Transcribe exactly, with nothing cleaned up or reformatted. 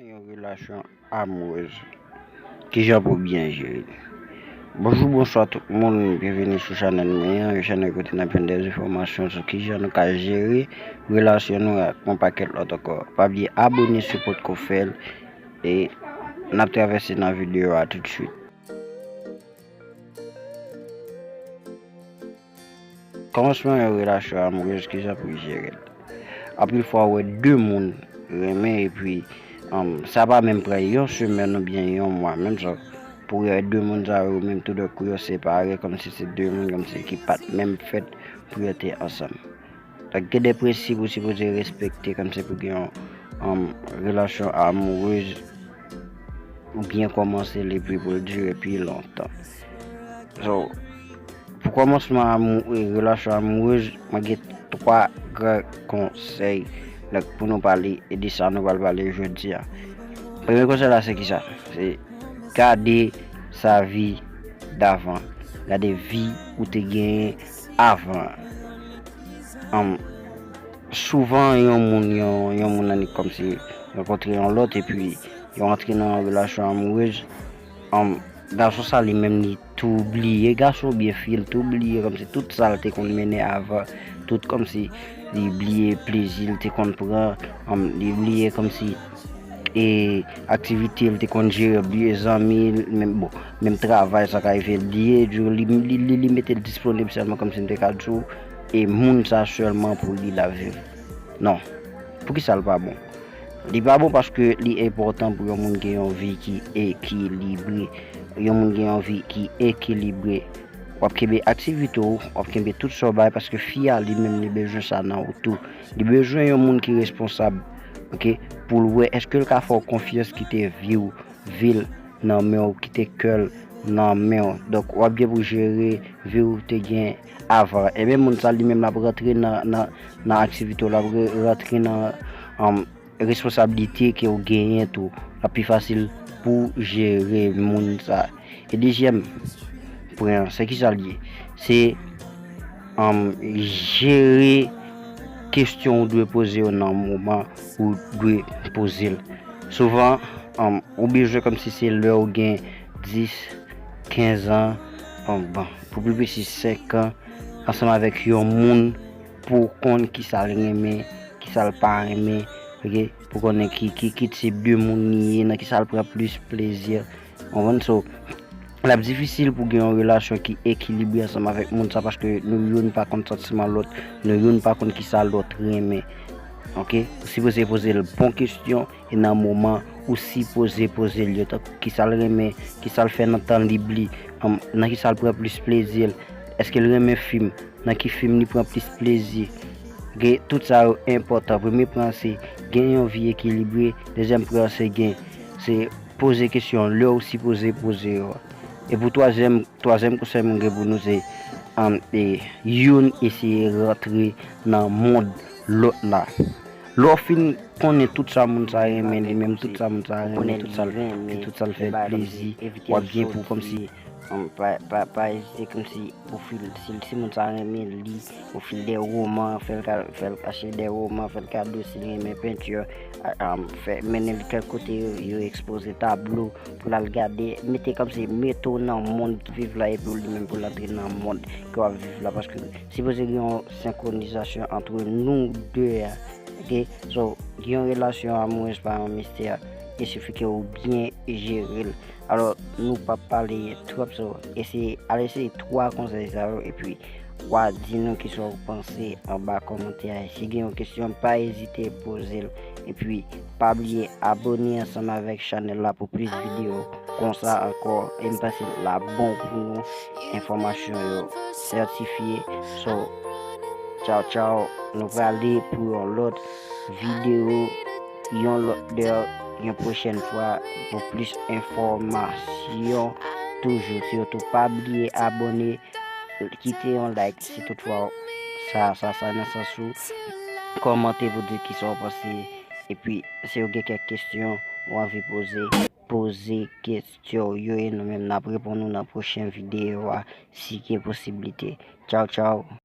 Yon relasyon amourèz, kijan pou byen jere l? Bonjou, bonswa tout moun, byenveni sou chanèl mwen an, yon chanèl kote n ap jwenn de enfòmasyon sou kijan nou ka jere relasyon nou ak yon pakèt lòt ankò. Pa bliye abòne si w potko fè l, e n ap travèse nan videyo a toutswit. Kòmansman yon relasyon amourèz, kijan pou jere l? Anpil fwa, w wè de moun renmen, epi um, sa pa menm pran yon semèn oubyen yon mwa, menm jan pou w wè de moun sa yo, menm toudenkou yo separe, kòmsi se de moun kòmsi ki pa t menm fèt pou yo te ansanm. Donk, gen de prensip ou sipoze respekte, kòmsi pou gen yon um, relasyon amourèz, ou byen kòmanse l epi pou l dire pi lontan. So, pou kòmansman amou, e, relasyon amourèz, mwen gen twa gran konsèy, donk, pou nou pale, e de sa nou pral pale jodi a. Premye konsèy la, se kisa? Se gade sa vi davan. Gade vi ou te genyen avan. Ann, souvan, yon moun, yon, yon moun annik kòmsi rankontre yon lòt, epi yo antre nan yon relasyon amourèz, um, gason sa li menm li tou bliye, gason oubyen fi l tou bliye kòmsi tout sa l te konn mennen avan, tout kòmsi li bliye plezi l te konn pran, um, li bliye kòmsi e aktivite l te konn jere, bliye zanmi l, menm bon, menm travay sa ka rive l bliye, li, li, li, li mete l disponib sèlman kòmsi m te ka di w, e moun sa sèlman pou li l ap viv. Non. Poukisa l pa bon? Li pa bon paske li enpòtan pou yon moun gen yon vi ki ekilibre. Yon moun gen yon vi ki ekilibre. W ap kenbe aktivite w, w ap kenbe tout sa w bay paske fi a li menm li bezwen sa nan ou tou. Li bezwen yon moun ki responsab, oke, pou l wè èske l ka fè w konfyans kite vi w, vi l nan men w, kite kè l nan men w. Donk, w ap gen pou jere vi w te gen avan. Ebyen, moun sa li menm l ap rantre nan, nan, nan aktivite w, l ap re- rantre nan um, responsablite ke w genyen tou. L ap pi fasil pou jere moun sa. E dezyèm pwen an, se kisa l ye? Se um, jere kesyon ou dwe poze yo nan moman ou dwe poze l. Souvan, um, ou bezwen kòmsi se lè ou gen dis, kenz an, um, bon, pou pi presi senk an, ansanm avèk yon moun pou w konn kisa l renmen, kisa l pa renmen, oke? Pou konnen ki, ki, ki tip de moun li ye, nan kisa l pran plis plezi. Konprann? So, l ap difisil pou gen yon relasyon ki ekilibre ansanm avèk moun sa, paske nou youn pa konn santiman lòt, nou youn pa konn kisa lòt renmen. Oke? Ou sipoze poze l bon kesyon, e nan moman ou sipoze poze l yo, tankou kisa l renmen, kisa l fè nan tan lib li, um, nan kisa l pran plis plezi l, èske l renmen fim, nan ki fim li pran plis plezi. Gen, tout sa yo enpòtan. Premye pwen an se gen yon vi ekilibre, dezyèm pwen an se gen, se poze kesyon lè w sipoze poze yo. E pou twazyèm, twazyèm konsèy mwen gen pou nou se, um, e, youn eseye rantre nan mond lòt la. Lè w fin konnen tout sa moun sa renmen, li menm tout sa moun sa renmen, tout sa l, tout sa l fè l plezi, w ap gen pou kòmsi, um, pa, pa, pa ezite kòmsi ofri l, si, si moun sa renmen li, ofri l de woman, fè l ka, fè l achte de woman, fè l kado si l renmen penti, a, a, fè, mennen l kèk kote yo, yo ekspoze tablo pou l al gade, mete kòmsi, mete w nan mond viv la, epi w li menm pou l antre nan mond ke w ap viv la, paske sipoze gen yon senkronizasyon ant nou de a, oke? So, yon relasyon amourèz pa yon mistè, il suffit ke w byen jere l. Alò, nou p ap pale twòp, so, eseye, al eseye twa konsèy sa yo, epi w a di nou kisa w panse anba kòmantè a. Si gen yon kesyon, pa ezite poze l. Epi, pa bliye abòne ansanm avèk chanèl la pou plis videyo konsa ankò. E m panse l ap bon pou nou. Enfòmasyon yo sètifye. So, tchaw, tchaw. Nou prale pou yon lòt videyo, yon lòt lè, yon pwochèn fwa pou plis enfòmasyon toujou. Sitou, pa bliye abòne, kite yon like si toutfwa sa, sa, sa nan sans ou, kòmante pou di kisa w panse. Epi, si w gen kèk kesyon ou anvi poze, poze kesyon yo e nou menm n ap reponn ou nan pwochen videyo a, si gen posiblite. Tchaw, tchaw.